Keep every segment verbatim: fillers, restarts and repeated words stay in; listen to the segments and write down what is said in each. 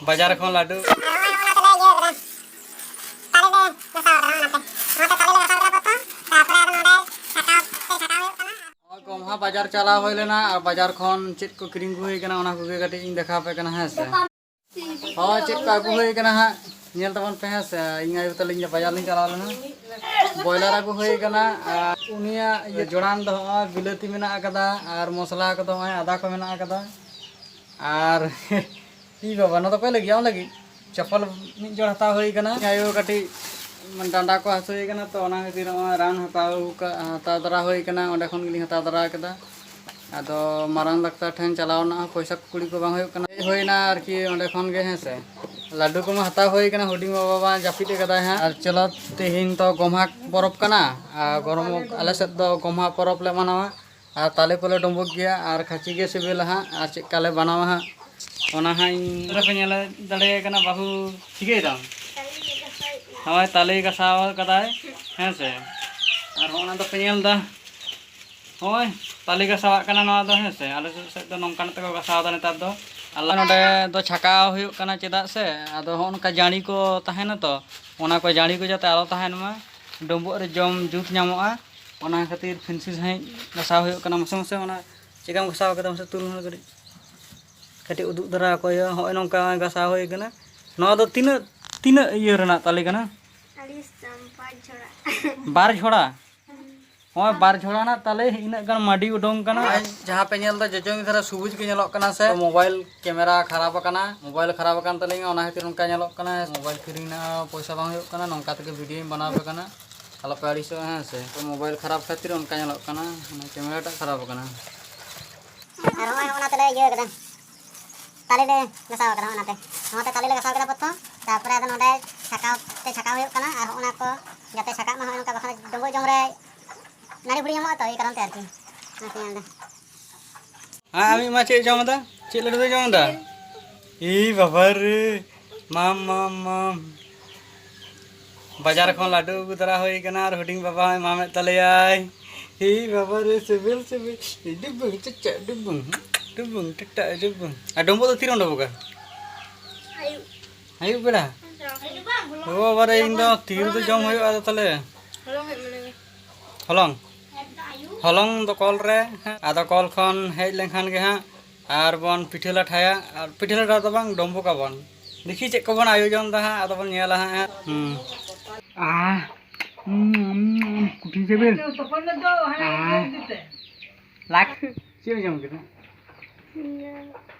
ᱵᱟᱡᱟᱨ ᱠᱷᱚᱱ ᱞᱟᱹᱰᱩ᱾ ᱟᱨ ᱱᱚᱜᱼᱚᱭ ᱚᱱᱟ ᱛᱮᱞᱮ ᱤᱭᱟᱹ ᱠᱟᱫᱟ᱾ ᱛᱟᱞᱮ ᱞᱮ ᱜᱷᱟᱥᱟᱣ ᱠᱟᱫᱟ ᱚᱱᱟᱛᱮ᱾ ᱚᱱᱟᱛᱮ ᱛᱟᱞᱮ ᱞᱮ ᱜᱷᱟᱥᱟᱣ ᱠᱟᱫᱟ ᱯᱨᱚᱛᱷᱚᱢ, ᱛᱟᱨᱯᱚᱨᱮ ᱟᱫᱚ ᱱᱚᱰᱮ ᱪᱷᱟᱸᱠᱟᱣ ᱛᱮ ᱪᱷᱟᱸᱠᱟᱣ ᱦᱩᱭᱩᱜ ᱠᱟᱱᱟ᱾ ᱜᱚᱢᱦᱟ ᱵᱟᱡᱟᱨ ᱪᱟᱞᱟᱣ ᱦᱩᱭ ᱞᱮᱱᱟ ᱟᱨ ᱵᱟᱡᱟᱨ ᱠᱷᱚᱱ ᱪᱮᱫ ᱠᱚ ᱠᱤᱨᱤᱧ ᱟᱹᱜᱩ ᱦᱩᱭ ᱠᱟᱱᱟ ᱚᱱᱟ ᱠᱚᱜᱮ ᱠᱟᱹᱴᱤᱡ ᱤᱧ ᱫᱮᱠᱷᱟᱣ ᱟᱯᱮ ᱠᱟᱱᱟ, ᱦᱮᱸ ᱥᱮ᱾ ᱦᱳᱭ, ᱪᱮᱫ ᱠᱚ ᱟᱹᱜᱩ ᱦᱩᱭ ᱠᱟᱱᱟ ᱦᱟᱸᱜ, ᱧᱮᱞ ᱛᱟᱵᱚᱱ ᱯᱮ, ᱦᱮᱸ ᱥᱮ᱾ ᱤᱧ ᱟᱭᱳ ᱛᱟᱹᱞᱤᱧ ᱫᱚ ᱵᱟᱡᱟᱨ ᱞᱤᱧ ᱪᱟᱞᱟᱣ ᱞᱮᱱᱟ, ᱵᱚᱭᱞᱟᱨ ᱟᱹᱜᱩ ᱦᱩᱭ ᱠᱟᱱᱟ᱾ ᱟᱨ ᱩᱱᱤᱭᱟᱜ ᱤᱭᱟᱹ ᱡᱚᱲᱟᱱ ᱫᱚ ᱦᱚᱸᱜᱼᱚᱭ ᱵᱤᱞᱟᱹᱛᱤ ᱢᱮᱱᱟᱜ ᱟᱠᱟᱫᱟ, ᱟᱨ ᱢᱚᱥᱞᱟ ᱠᱚᱫᱚ ᱦᱚᱸᱜᱼᱚᱭ ᱟᱫᱟ ᱠᱚ ᱢᱮᱱᱟᱜ ᱟᱠᱟᱫᱟ᱾ ᱟᱨ ᱤ ᱵᱟᱵᱟ, ᱱᱚᱣᱟ ᱫᱚ ᱚᱠᱚᱭ ᱞᱟᱹᱜᱤᱫ? ᱟᱢ ᱞᱟᱹᱜᱤᱫ? ᱪᱟᱯᱚᱞ ᱢᱤᱫ ᱡᱚᱲ ᱦᱟᱛᱟᱣ ᱦᱩᱭ ᱠᱟᱱᱟ᱾ ᱤᱧ ᱟᱭᱳ ᱠᱟᱹᱴᱤᱡ ᱰᱟᱸᱰᱟ ᱠᱚ ᱦᱟᱹᱥᱩᱭᱮ ᱠᱟᱱᱟ, ᱛᱚ ᱚᱱᱟ ᱠᱷᱟᱹᱛᱤᱨ ᱱᱚᱜᱼᱚᱭ ᱨᱟᱱ ᱦᱟᱛᱟᱣ ᱠᱟ-, ᱦᱟᱛᱟᱣ ᱛᱚᱨᱟ ᱦᱩᱭ ᱠᱟᱱᱟ, ᱚᱸᱰᱮ ᱠᱷᱚᱱ ᱜᱮᱞᱤᱧ ᱦᱟᱛᱟᱣ ᱛᱚᱨᱟ ᱠᱮᱫᱟ᱾ ᱟᱫᱚ ᱢᱟᱨᱟᱝ ᱰᱟᱠᱛᱟᱨ ᱴᱷᱮᱱ ᱪᱟᱞᱟᱣ ᱨᱮᱱᱟᱜ ᱦᱚᱸ ᱯᱚᱭᱥᱟ ᱠᱩᱲᱤ ᱠᱚ ᱵᱟᱝ ᱦᱩᱭᱩᱜ ᱠᱟᱱᱟ᱾ ᱦᱮᱡ ᱦᱩᱭᱱᱟ ᱟᱨᱠᱤ ᱚᱸᱰᱮ ᱠᱷᱚᱱ ᱜᱮ, ᱦᱮᱸ ᱥᱮ᱾ ᱞᱟᱹᱰᱩ ᱠᱚᱢᱟ ᱦᱟᱛᱟᱣ ᱦᱩᱭ ᱠᱟᱱᱟ, ᱦᱩᱰᱤᱧ ᱵᱟᱵᱟ ᱢᱟ ᱡᱟᱹᱯᱤᱫ ᱟᱠᱟᱫᱟᱭ ᱦᱟᱸᱜ᱾ ᱟᱨ ᱪᱚᱞᱚ, ᱛᱮᱦᱮᱧ ᱛᱚ ᱜᱚᱢᱦᱟ ᱯᱚᱨᱚᱵᱽ ᱠᱟᱱᱟ, ᱟᱨ ᱜᱚᱨᱚᱢ, ᱟᱞᱮ ᱥᱮᱫ ᱫᱚ ᱜᱚᱢᱦᱟ ᱯᱚᱨᱚᱵᱽ ᱞᱮ ᱢᱟᱱᱟᱣᱟ᱾ ᱟᱨ ᱛᱟᱞᱮ ᱠᱚᱞᱮ ᱰᱩᱸᱵᱩᱜ ᱜᱮᱭᱟ, ᱟᱨ ᱠᱷᱟᱹᱪᱤ ᱜᱮ ᱥᱤᱵᱤᱞᱟ ᱦᱟᱸᱜ᱾ ᱟᱨ ᱪᱮᱫ ᱠᱟ ᱞᱮ ᱵᱮᱱᱟᱣᱟ ᱦᱟᱸᱜ, ᱚᱱᱟ ᱦᱟᱸᱜ ᱤᱧ ᱨᱮᱯᱮ ᱧᱮᱞ ᱫᱟᱲᱮᱭᱟᱭ ᱠᱟᱱᱟ, ᱵᱟᱹᱦᱩ ᱪᱤᱠᱟᱹᱭ ᱫᱟᱢ? ᱦᱳᱭ, ᱛᱟᱞᱮ ᱜᱷᱟᱥᱟᱣ ᱠᱟᱫᱟᱭ, ᱦᱮᱸ ᱥᱮ᱾ ᱟᱨ ᱦᱚᱸᱜᱼᱚ ᱱᱟ ᱫᱚᱯᱮ ᱧᱮᱞ ᱫᱟ, ᱦᱳᱭ, ᱛᱟᱞᱮ ᱜᱷᱟᱥᱟᱣᱟᱜ ᱠᱟᱱᱟ ᱱᱚᱣᱟ ᱫᱚ, ᱦᱮᱸ ᱥᱮ᱾ ᱟᱞᱮ ᱥᱮᱫ ᱫᱚ ᱱᱚᱝᱠᱟᱱᱟᱜ ᱛᱮᱠᱚ ᱜᱷᱟᱥᱟᱣ ᱫᱟ ᱱᱮᱛᱟᱨ ᱫᱚ᱾ ᱟᱞᱮ ᱱᱚᱰᱮ ᱫᱚ ᱪᱷᱟᱠᱟᱣ ᱦᱩᱭᱩᱜ ᱠᱟᱱᱟ, ᱪᱮᱫᱟᱜ ᱥᱮ ᱟᱫᱚ ᱦᱚᱸᱜᱼᱚ ᱱᱚᱝᱠᱟ ᱡᱟᱹᱲᱤ ᱠᱚ ᱛᱟᱦᱮᱱᱟ ᱛᱚ, ᱚᱱᱟ ᱠᱚ ᱡᱟᱹᱲᱤ ᱠᱚ ᱡᱟᱛᱮ ᱟᱞᱚ ᱛᱟᱦᱮᱱ ᱢᱟ, ᱰᱩᱸᱵᱩᱜ ᱨᱮ ᱡᱚᱢ ᱡᱩᱛ ᱧᱟᱢᱚᱜᱼᱟ, ᱚᱱᱟ ᱠᱷᱟᱹᱛᱤᱨ ᱯᱷᱤᱱᱥᱤ ᱥᱟᱺᱦᱤᱡ ᱜᱷᱟᱥᱟᱣ ᱦᱩᱭᱩᱜ ᱠᱟᱱᱟ᱾ ᱢᱟᱥᱮ ᱢᱟᱥᱮ ᱚᱱᱟ ᱪᱮᱠᱟᱢ ᱜᱷᱟᱥᱟᱣ ᱠᱟᱫᱟ, ᱢᱟᱥᱮ ᱛᱩᱞ ᱢᱮ ᱠᱟᱹᱴᱤᱡ, ᱠᱟᱹᱴᱤᱡ ᱩᱫᱩᱜ ᱫᱷᱟᱨᱟ ᱟᱠᱚ ᱦᱩᱭᱩᱜᱼᱟ᱾ ᱦᱚᱸᱜᱼᱚᱭ ᱱᱚᱝᱠᱟ ᱜᱷᱟᱥᱟᱣ ᱦᱩᱭ ᱠᱟᱱᱟ᱾ ᱱᱚᱣᱟ ᱫᱚ ᱛᱤᱱᱟᱹᱜ, ᱛᱤᱱᱟᱹᱜ ᱤᱭᱟᱹ ᱨᱮᱱᱟᱜ ᱛᱟᱞᱮ ᱠᱟᱱᱟ? ᱟᱹᱰᱤ ᱥᱟᱢ ᱯᱟᱸᱪ ᱡᱷᱚᱲᱟ᱾ ᱵᱟᱨ ᱡᱷᱚᱲᱟ? ᱦᱚᱸᱜᱼᱚᱭ ᱵᱟᱨ ᱡᱷᱚᱲᱟ ᱨᱮᱱᱟᱜ ᱛᱟᱞᱮ ᱤᱱᱟᱹᱜ ᱜᱟᱱ ᱢᱟᱹᱰᱤ ᱩᱰᱩᱝ ᱠᱟᱱᱟ᱾ ᱟᱨ ᱡᱟᱦᱟᱸ ᱯᱮ ᱧᱮᱞ ᱫᱟ ᱡᱚᱡᱚᱢᱤ ᱫᱷᱟᱨᱟ ᱥᱩᱵᱩᱡ ᱜᱮ ᱧᱮᱞᱚᱜ ᱠᱟᱱᱟ ᱥᱮ, ᱢᱳᱵᱟᱭᱤᱞ ᱠᱮᱢᱮᱨᱟ ᱠᱷᱟᱨᱟᱯ ᱟᱠᱟᱱᱟ, ᱢᱳᱵᱟᱭᱤᱞ ᱠᱷᱟᱨᱟᱯ ᱟᱠᱟᱱ ᱛᱟᱹᱞᱤᱧᱟ, ᱚᱱᱟ ᱠᱷᱟᱹᱛᱤᱨ ᱚᱱᱠᱟ ᱧᱮᱞᱚᱜ ᱠᱟᱱᱟ᱾ ᱢᱳᱵᱟᱭᱤᱞ ᱠᱤᱨᱤᱧ ᱨᱮᱱᱟᱜ ᱯᱚᱭᱥᱟ ᱵᱟᱝ ᱦᱩᱭᱩᱜ ᱠᱟᱱᱟ, ᱱᱚᱝᱠᱟ ᱛᱮᱜᱮ ᱵᱷᱤᱰᱤᱭᱳᱧ ᱵᱮᱱᱟᱣ ᱟᱯᱮ ᱠᱟᱱᱟ, ᱟᱞᱚᱯᱮ ᱟᱹᱲᱤᱥᱚᱜᱼᱟ, ᱦᱮᱸ ᱥᱮ᱾ ᱛᱚ ᱢᱳᱵᱟᱭᱤᱞ ᱠᱷᱟᱨᱟᱯ ᱠᱷᱟᱹᱛᱤᱨ ᱚᱱᱠᱟ ᱧᱮᱞᱚᱜ ᱠᱟᱱᱟ, ᱢᱟᱱᱮ ᱠᱮᱢᱮᱨᱟ ᱴᱟᱜ ᱠᱷᱟᱨᱟᱯ ᱟᱠᱟᱱᱟ᱾ ᱟᱨ ᱦᱚᱸᱜᱼᱚᱭ ᱚᱱᱟ ᱛᱮᱞᱮ ᱤᱭᱟᱹ ᱠᱟᱫᱟ, ᱛᱟᱞᱮ ᱞᱮ ᱜᱷᱟᱥᱟᱣ ᱠᱟᱫᱟ, ᱚᱱᱟᱛᱮ, ᱱᱚᱣᱟᱛᱮ ᱛᱟᱞᱮ ᱞᱮ ᱜᱷᱟᱥᱟᱣ ᱠᱮᱫᱟ ᱯᱨᱚᱛᱷᱚᱢ, ᱛᱟᱨᱯᱚᱨᱮ ᱟᱫᱚ ᱱᱚᱰᱮ ᱪᱷᱟᱠᱟᱣ ᱛᱮ ᱪᱷᱟᱠᱟᱣ ᱦᱩᱭᱩᱜ ᱠᱟᱱᱟ, ᱟᱨ ᱦᱚᱸᱜᱼᱚ ᱱᱟ ᱠᱚ ᱡᱟᱛᱮ ᱪᱷᱟᱠᱟᱜ ᱢᱟ, ᱦᱚᱸᱜᱼᱚᱭ ᱱᱚᱝᱠᱟ, ᱵᱟᱠᱷᱟᱱ ᱰᱩᱸᱵᱩᱜ ᱡᱚᱢ ᱨᱮ ᱱᱟᱹᱲᱤ ᱵᱷᱩᱲᱤ ᱧᱟᱢᱚᱜᱼᱟ ᱛᱚ, ᱮᱭ ᱠᱟᱨᱚᱱ ᱛᱮ ᱟᱨᱠᱤ᱾ ᱚᱱᱟᱛᱮ ᱧᱮᱞ ᱫᱟ᱾ ᱦᱮᱸ, ᱟᱢᱤᱡ ᱢᱟ ᱪᱮᱫ ᱡᱚᱢ ᱮᱫᱟ? ᱪᱮᱫ ᱞᱟᱹᱰᱩ ᱫᱚᱭ ᱡᱚᱢ ᱮᱫᱟ? ᱤ ᱵᱟᱵᱟ ᱨᱮ, ᱢᱟᱢ, ᱢᱟᱢ, ᱢᱟᱢ᱾ ᱵᱟᱡᱟᱨ ᱠᱷᱚᱱ ᱞᱟᱹᱰᱩ ᱟᱹᱜᱩ ᱫᱟᱨᱟ ᱦᱩᱭ ᱠᱟᱱᱟ ᱟᱨ ᱦᱩᱰᱤᱧ ᱵᱟᱵᱟ ᱦᱚᱸᱭ ᱮᱢᱟᱢᱮᱫ ᱛᱟᱞᱮᱭᱟᱭ᱾ ᱤ ᱵᱟᱵᱟ ᱨᱮ, ᱥᱤᱵᱤᱞ, ᱥᱤᱵᱤᱞ᱾ ᱰᱩᱵᱩᱝ, ᱪᱟᱪᱟ, ᱰᱩᱵᱩᱝ, ᱰᱩᱵᱩᱝ, ᱴᱟᱴᱟ, ᱰᱩᱵᱩᱝ᱾ ᱟᱨ ᱰᱩᱸᱵᱩᱜ ᱫᱚ ᱛᱤᱨᱮᱢ ᱰᱩᱸᱵᱩᱜᱟ? ᱟᱹᱭᱩᱵ ᱵᱮᱲᱟ? ᱚ ᱵᱟᱵᱟ ᱨᱮ, ᱤᱧ ᱫᱚ ᱛᱤ ᱨᱮᱫᱚ ᱡᱚᱢ ᱦᱩᱭᱩᱜᱼᱟ ᱟᱫᱚ ᱛᱟᱦᱞᱮ᱾ ᱦᱚᱞᱚᱝ ᱦᱮᱡ ᱢᱟᱱᱮ ᱜᱮ᱾ ᱦᱚᱞᱚᱝ? ᱦᱚᱞᱚᱝ ᱫᱚ ᱠᱚᱞ ᱨᱮ, ᱦᱮᱸ, ᱟᱫᱚ ᱠᱚᱞ ᱠᱷᱚᱱ ᱦᱮᱡ ᱞᱮᱱᱠᱷᱟᱱ ᱜᱮ ᱦᱟᱸᱜ ᱟᱨ ᱵᱚᱱ ᱯᱤᱴᱷᱟᱹ ᱞᱟᱴᱷᱟᱭᱟ᱾ ᱟᱨ ᱯᱤᱴᱷᱟᱹ ᱞᱟᱴᱷᱟ ᱫᱚ ᱵᱟᱝ, ᱰᱩᱸᱵᱩᱜ ᱟᱵᱚᱱ᱾ ᱫᱮᱠᱷᱤ ᱪᱮᱫ ᱠᱚᱵᱚᱱ ᱟᱭᱳᱡᱚᱱ ᱫᱟ ᱦᱟᱸᱜ, ᱟᱫᱚ ᱵᱚᱱ ᱧᱮᱞᱟ ᱦᱟᱸᱜ᱾ ᱦᱩᱸ᱾ ᱟᱦ, ᱩᱸ, ᱩᱸ, ᱩᱸ, ᱠᱩᱴᱷᱤᱱ ᱥᱤᱵᱤᱞ᱾ ᱛᱚᱠᱷᱚᱱ ᱫᱚ ᱦᱟᱱᱮ ᱟᱦ᱾ ᱤᱭᱟᱹ ᱤᱫᱤ ᱛᱮ᱾ ᱞᱟᱠ᱾ ᱪᱮᱫ ᱮᱢ ᱡᱚᱢ ᱠᱮᱫᱟ? ᱤᱭᱟᱹ᱾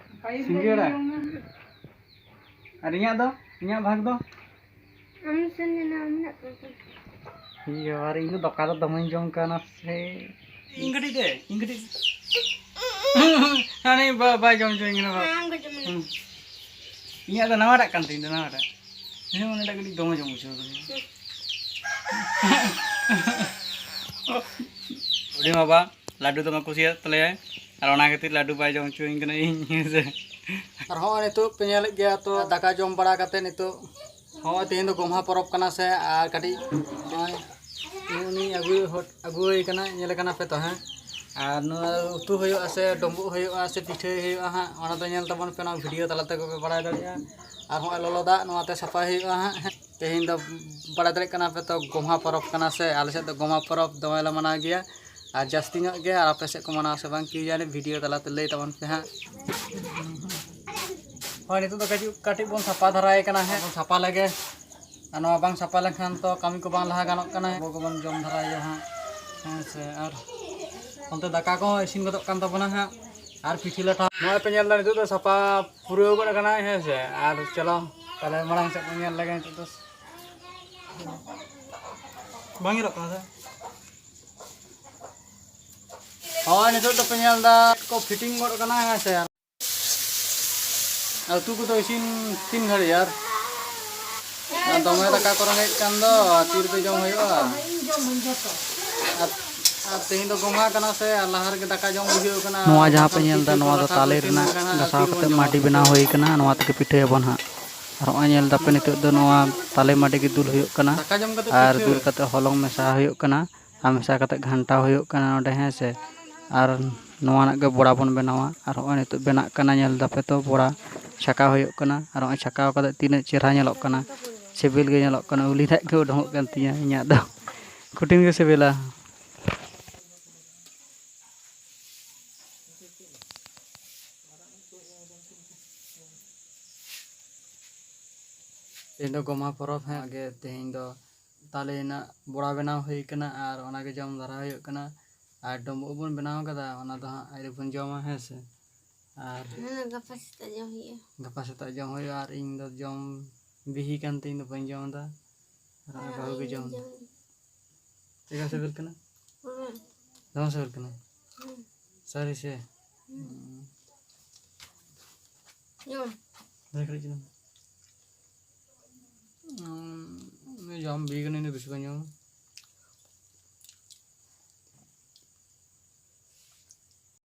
ᱥᱤᱸᱜᱟᱹᱲᱟ? ᱟᱨ ᱤᱧᱟᱹᱜ ᱫᱚ? ᱤᱧᱟᱹᱜ ᱵᱷᱟᱜᱽ ᱫᱚ? ᱟᱢ ᱥᱮᱱ ᱮᱱᱟ, ᱟᱢ ᱢᱮᱱᱟᱜ ᱛᱟᱢᱟ᱾ ᱤᱭᱟᱹ, ᱟᱨ ᱤᱧ ᱫᱚ ᱫᱟᱠᱟ ᱫᱚ ᱫᱚᱢᱮᱧ ᱡᱚᱢ ᱠᱟᱱᱟ ᱥᱮ᱾ ᱤᱧ ᱠᱟᱹᱴᱤᱡ ᱫᱮ, ᱤᱧ ᱠᱟᱹᱴᱤᱡ᱾ ᱦᱟᱱᱮ ᱵᱟ-, ᱵᱟᱭ ᱡᱚᱢ ᱦᱚᱪᱚᱧ ᱠᱟᱱᱟ ᱵᱟ᱾ ᱦᱮᱸ, ᱟᱢ ᱜᱮ ᱡᱚᱢ ᱢᱮ᱾ ᱦᱩᱸ᱾ ᱤᱧᱟᱹᱜ ᱫᱚ ᱱᱟᱣᱟᱴᱟᱜ ᱠᱟᱱ ᱛᱤᱧ ᱫᱚ, ᱱᱟᱣᱟᱴᱟᱜ᱾ ᱤᱧ ᱦᱚᱸ ᱢᱚᱱᱮ ᱫᱟ ᱠᱟᱹᱴᱤᱡ ᱫᱚᱢᱮ ᱡᱚᱢ ᱵᱩᱡᱷᱟᱹᱣ ᱠᱟᱫᱤᱧᱟ᱾ ᱦᱩᱰᱤᱧ ᱵᱟᱵᱟ ᱞᱟᱹᱰᱩ ᱫᱚᱢᱮ ᱠᱩᱥᱤᱭᱟᱜ ᱛᱟᱞᱮᱭᱟᱭ, ᱟᱨ ᱚᱱᱟ ᱠᱷᱟᱹᱛᱤᱨ ᱞᱟᱹᱰᱩ ᱵᱟᱭ ᱡᱚᱢ ᱦᱚᱪᱚᱧ ᱠᱟᱱᱟ ᱤᱧ, ᱦᱮᱸ ᱥᱮ᱾ ᱟᱨ ᱦᱚᱸᱜᱼᱚᱭ ᱱᱤᱛᱚᱜ ᱯᱮ ᱧᱮᱞᱮᱫ ᱜᱮᱭᱟ ᱛᱚ, ᱫᱟᱠᱟ ᱡᱚᱢ ᱵᱟᱲᱟ ᱠᱟᱛᱮ ᱱᱤᱛᱚᱜ ᱦᱚᱸᱜᱼᱚᱭ ᱛᱮᱦᱮᱧ ᱫᱚ ᱜᱚᱢᱦᱟ ᱯᱚᱨᱚᱵᱽ ᱠᱟᱱᱟ ᱥᱮ, ᱟᱨ ᱠᱟᱹᱴᱤᱡ ᱱᱚᱜᱼᱚᱭ ᱱᱩᱜᱼᱩ ᱱᱩᱭ ᱟᱹᱜᱩ ᱦᱚ-, ᱟᱹᱜᱩ ᱦᱩᱭ ᱠᱟᱱᱟ, ᱧᱮᱞᱮ ᱠᱟᱱᱟ ᱯᱮ ᱛᱚ, ᱦᱮᱸ? ᱟᱨ ᱱᱚᱣᱟ ᱩᱛᱩ ᱦᱩᱭᱩᱜᱼᱟ ᱥᱮ ᱰᱩᱸᱵᱩᱜ ᱦᱩᱭᱩᱜᱼᱟ ᱥᱮ ᱯᱤᱴᱷᱟᱹᱭ ᱦᱩᱭᱩᱜᱼᱟ ᱦᱟᱸᱜ, ᱚᱱᱟ ᱫᱚ ᱧᱮᱞ ᱛᱟᱵᱚᱱ ᱯᱮ ᱱᱚᱣᱟ video ᱛᱟᱞᱟ ᱛᱮᱜᱮ ᱯᱮ ᱵᱟᱲᱟᱭ ᱫᱟᱲᱮᱭᱟᱜᱼᱟ᱾ ᱟᱨ ᱦᱚᱸᱜᱼᱚᱭ ᱞᱚᱞᱚ ᱫᱟᱜ ᱱᱚᱣᱟ ᱛᱮ ᱥᱟᱯᱷᱟᱭ ᱦᱩᱭᱩᱜᱼᱟ ᱦᱟᱸᱜ᱾ ᱛᱮᱦᱮᱧ ᱫᱚ ᱵᱟᱲᱟᱭ ᱫᱟᱲᱮᱭᱟᱜ ᱠᱟᱱᱟ ᱯᱮ ᱛᱚ, ᱜᱚᱢᱦᱟ ᱯᱚᱨᱚᱵᱽ ᱠᱟᱱᱟ ᱥᱮ, ᱟᱞᱮ ᱥᱮᱫ ᱫᱚ ᱜᱚᱢᱦᱟ ᱯᱚᱨᱚᱵᱽ ᱫᱚᱢᱮ ᱞᱮ ᱢᱟᱱᱟᱣ ᱜᱮᱭᱟ᱾ ᱟᱨ ᱡᱟᱹᱥᱛᱤ ᱧᱚᱜ ᱜᱮ, ᱟᱨ ᱟᱯᱮ ᱥᱮᱫ ᱠᱚ ᱢᱟᱱᱟᱣᱟ ᱥᱮ ᱵᱟᱝ ᱠᱤ ᱡᱟᱱᱮ, video ᱛᱟᱞᱟᱛᱮ ᱞᱟᱹᱭ ᱛᱟᱵᱚᱱ ᱯᱮ ᱦᱟᱸᱜ᱾ ᱦᱳᱭ, ᱱᱤᱛᱚᱜ ᱫᱚ ᱠᱟᱹᱴᱤᱡ, ᱠᱟᱹᱴᱤᱡ ᱵᱚᱱ ᱥᱟᱯᱷᱟ ᱫᱷᱟᱨᱟᱭ ᱠᱟᱱᱟ ᱦᱟᱸᱜ, ᱵᱚᱱ ᱥᱟᱯᱷᱟ ᱞᱮᱜᱮ᱾ ᱟᱨ ᱱᱚᱣᱟ ᱵᱟᱝ ᱥᱟᱯᱷᱟ ᱞᱮᱱᱠᱷᱟᱱ ᱛᱚ ᱠᱟᱹᱢᱤ ᱠᱚ ᱵᱟᱝ ᱞᱟᱦᱟ ᱜᱟᱱᱚᱜ ᱠᱟᱱᱟ᱾ ᱟᱵᱚ ᱜᱮᱵᱚᱱ ᱡᱚᱢ ᱫᱷᱟᱨᱟᱭᱟ ᱦᱟᱸᱜ, ᱦᱮᱸ ᱥᱮ᱾ ᱟᱨ ᱚᱱᱛᱮ ᱫᱟᱠᱟ ᱠᱚᱦᱚᱸ ᱤᱥᱤᱱ ᱜᱚᱫᱚᱜ ᱠᱟᱱ ᱛᱟᱵᱚᱱᱟ ᱦᱟᱸᱜ᱾ ᱟᱨ ᱯᱤᱴᱷᱟᱹ ᱞᱟᱴᱷᱟ ᱱᱚᱜᱼᱚᱭ ᱯᱮ ᱧᱮᱞ ᱮᱫᱟ, ᱱᱤᱛᱚᱜ ᱫᱚ ᱥᱟᱯᱷᱟ ᱯᱩᱨᱟᱹᱣ ᱜᱚᱫ ᱟᱠᱟᱱᱟ, ᱦᱮᱸ ᱥᱮ᱾ ᱟᱨ ᱪᱚᱞᱚ ᱛᱟᱦᱞᱮ ᱢᱟᱲᱟᱝ ᱥᱮᱫ ᱵᱚᱱ ᱧᱮᱞ ᱞᱮᱜᱮ ᱱᱤᱛᱚᱜ ᱫᱚ᱾ ᱵᱟᱝ ᱧᱮᱞᱚᱜ ᱠᱟᱱᱟ ᱥᱮ? ᱦᱳᱭ, ᱱᱤᱛᱚᱜ ᱫᱚᱯᱮ ᱧᱮᱞ ᱮᱫᱟ, ᱠᱚ fitting ᱜᱚᱫ ᱠᱟᱱᱟ, ᱦᱮᱸ ᱥᱮ᱾ ᱟᱨ ᱩᱛᱩ ᱠᱚᱫᱚ ᱤᱥᱤᱱ ᱛᱤᱱ ᱜᱷᱟᱹᱲᱤᱡ ᱟᱨ? ᱟᱨ ᱫᱚᱢᱮ ᱫᱟᱠᱟ ᱠᱚ ᱨᱮᱸᱜᱮᱡ ᱠᱟᱱ ᱫᱚ, ᱟᱨ ᱛᱤ ᱨᱮᱫᱚ ᱡᱚᱢ ᱦᱩᱭᱩᱜᱼᱟ? ᱟᱨ, ᱟᱨ ᱛᱮᱦᱮᱧ ᱫᱚ ᱜᱚᱢᱦᱟ ᱠᱟᱱᱟ ᱥᱮ, ᱟᱨ ᱞᱟᱦᱟ ᱨᱮᱜᱮ ᱫᱟᱠᱟ ᱡᱚᱢ ᱵᱩᱡᱷᱟᱹᱣ ᱠᱟᱱᱟ᱾ ᱱᱚᱣᱟ ᱡᱟᱦᱟᱸ ᱯᱮ ᱧᱮᱞ ᱮᱫᱟ, ᱱᱚᱣᱟ ᱫᱚ ᱛᱟᱞᱮ ᱨᱮᱱᱟᱜ ᱜᱷᱟᱥᱟᱣ ᱠᱟᱛᱮ ᱢᱟᱹᱰᱤ ᱵᱮᱱᱟᱣ ᱦᱩᱭ ᱠᱟᱱᱟ, ᱱᱚᱣᱟ ᱛᱮᱜᱮ ᱯᱤᱴᱷᱟᱹᱭᱟᱵᱚᱱ ᱦᱟᱸᱜ᱾ ᱟᱨ ᱦᱚᱸᱜᱼᱚᱭ ᱧᱮᱞ ᱫᱟᱯᱮ, ᱱᱤᱛᱚᱜ ᱫᱚ ᱱᱚᱣᱟ ᱛᱟᱞᱮ ᱢᱟᱹᱰᱤ ᱜᱮ ᱫᱩᱞ ᱦᱩᱭᱩᱜ ᱠᱟᱱᱟ᱾ ᱫᱟᱠᱟ ᱡᱚᱢ ᱠᱟᱛᱮ ᱟᱨ ᱯᱤᱴᱷᱟᱹ᱾ ᱫᱩᱞ ᱠᱟᱛᱮ ᱦᱚᱞᱚᱝ ᱢᱮᱥᱟ ᱦᱩᱭᱩᱜ ᱠᱟᱱᱟ᱾ ᱟᱨ ᱢᱮᱥᱟ ᱠᱟᱛᱮ ᱜᱷᱟᱱᱴᱟᱣ ᱦᱩᱭᱩᱜ ᱠᱟᱱᱟ ᱱᱚᱰᱮ, ᱦᱮᱸ ᱥᱮ᱾ ᱟᱨ ᱱᱚᱣᱟ ᱨᱮᱱᱟᱜ ᱜᱮ ᱵᱚᱲᱟ ᱵᱚᱱ ᱵᱮᱱᱟᱣᱟ᱾ ᱟᱨ ᱦᱚᱸᱜᱼᱚᱭ ᱱᱤᱛᱚᱜ ᱵᱮᱱᱟᱜ ᱠᱟᱱᱟ, ᱧᱮᱞ ᱫᱟᱯᱮ ᱛᱚ ᱵᱚᱲᱟ᱾ ᱪᱷᱟᱠᱟᱣ ᱦᱩᱭᱩᱜ ᱠᱟᱱᱟ᱾ ᱟᱨ ᱱᱚᱜᱼᱚᱭ ᱪᱷᱟᱠᱟᱣ ᱠᱟᱛᱮ ᱛᱤᱱᱟᱹᱜ ᱪᱮᱦᱨᱟ ᱧᱮᱞᱚᱜ ᱠᱟᱱᱟ, ᱥᱤᱵᱤᱞ ᱜᱮ ᱧᱮᱞᱚᱜ ᱠᱟᱱᱟ, ᱩᱞᱤ ᱫᱟᱜ ᱜᱮ ᱩᱰᱩᱠᱚᱜ ᱠᱟᱱ ᱛᱤᱧᱟᱹ ᱤᱧᱟᱹᱜ ᱫᱚ᱾ ᱠᱚᱴᱷᱤᱱ ᱜᱮ ᱥᱤᱵᱤᱞᱟ᱾ ᱛᱮᱦᱮᱧ ᱫᱚ ᱜᱚᱢᱦᱟ ᱯᱚᱨᱚᱵᱽ, ᱦᱮᱸ, ᱜᱮ ᱛᱮᱦᱮᱧ ᱫᱚ ᱛᱟᱞᱮ ᱨᱮᱱᱟᱜ ᱵᱚᱲᱟ ᱵᱮᱱᱟᱣ ᱦᱩᱭ ᱠᱟᱱᱟ ᱟᱨ ᱚᱱᱟᱜᱮ ᱡᱚᱢ ᱫᱷᱟᱨᱟ ᱦᱩᱭᱩᱜ ᱠᱟᱱᱟ᱾ ᱟᱨ ᱰᱩᱸᱵᱩᱜ ᱵᱚᱱ ᱵᱮᱱᱟᱣ ᱠᱟᱫᱟ, ᱚᱱᱟ ᱫᱚ ᱦᱟᱸᱜ ᱟᱹᱣᱨᱤ ᱵᱚᱱ ᱡᱚᱢᱟ, ᱦᱮᱸ ᱥᱮ᱾ ᱟᱨ ᱦᱮᱸ, ᱜᱟᱯᱟ ᱥᱮᱛᱟᱜ ᱡᱚᱢ ᱦᱩᱭᱩᱜᱼᱟ᱾ ᱜᱟᱯᱟ ᱥᱮᱛᱟᱜ ᱡᱚᱢ ᱦᱩᱭᱩᱜᱼᱟ᱾ ᱟᱨ ᱤᱧ ᱫᱚ ᱡᱚᱢ ᱵᱤᱦᱤ ᱠᱟᱱ ᱛᱤᱧ ᱫᱚ ᱵᱟᱹᱧ ᱡᱚᱢ ᱮᱫᱟ᱾ ᱟᱨ ᱟᱨ ᱵᱟᱹᱦᱩ ᱜᱮ ᱤᱧ ᱡᱚᱢ ᱮᱫᱟ᱾ ᱡᱚᱢ᱾ ᱪᱮᱫ ᱞᱮᱠᱟ ᱥᱤᱵᱤᱞ ᱠᱟᱱᱟ? ᱦᱮᱸ᱾ ᱫᱚᱢᱮ ᱥᱤᱵᱤᱞ ᱠᱟᱱᱟ? ᱦᱮᱸ᱾ ᱥᱟᱹᱨᱤ ᱥᱮ? ᱦᱮᱸ᱾ ᱦᱩᱸ᱾ ᱡᱚᱢ᱾ ᱫᱚᱢᱮ ᱠᱟᱹᱴᱤᱡ ᱪᱩᱞᱩᱝ᱾ ᱩᱸ, ᱡᱚᱢ ᱵᱤᱦᱤ ᱠᱟᱱᱟ, ᱤᱧ ᱫᱚ ᱵᱮᱥᱤ ᱵᱟᱹᱧ ᱡᱚᱢᱟ᱾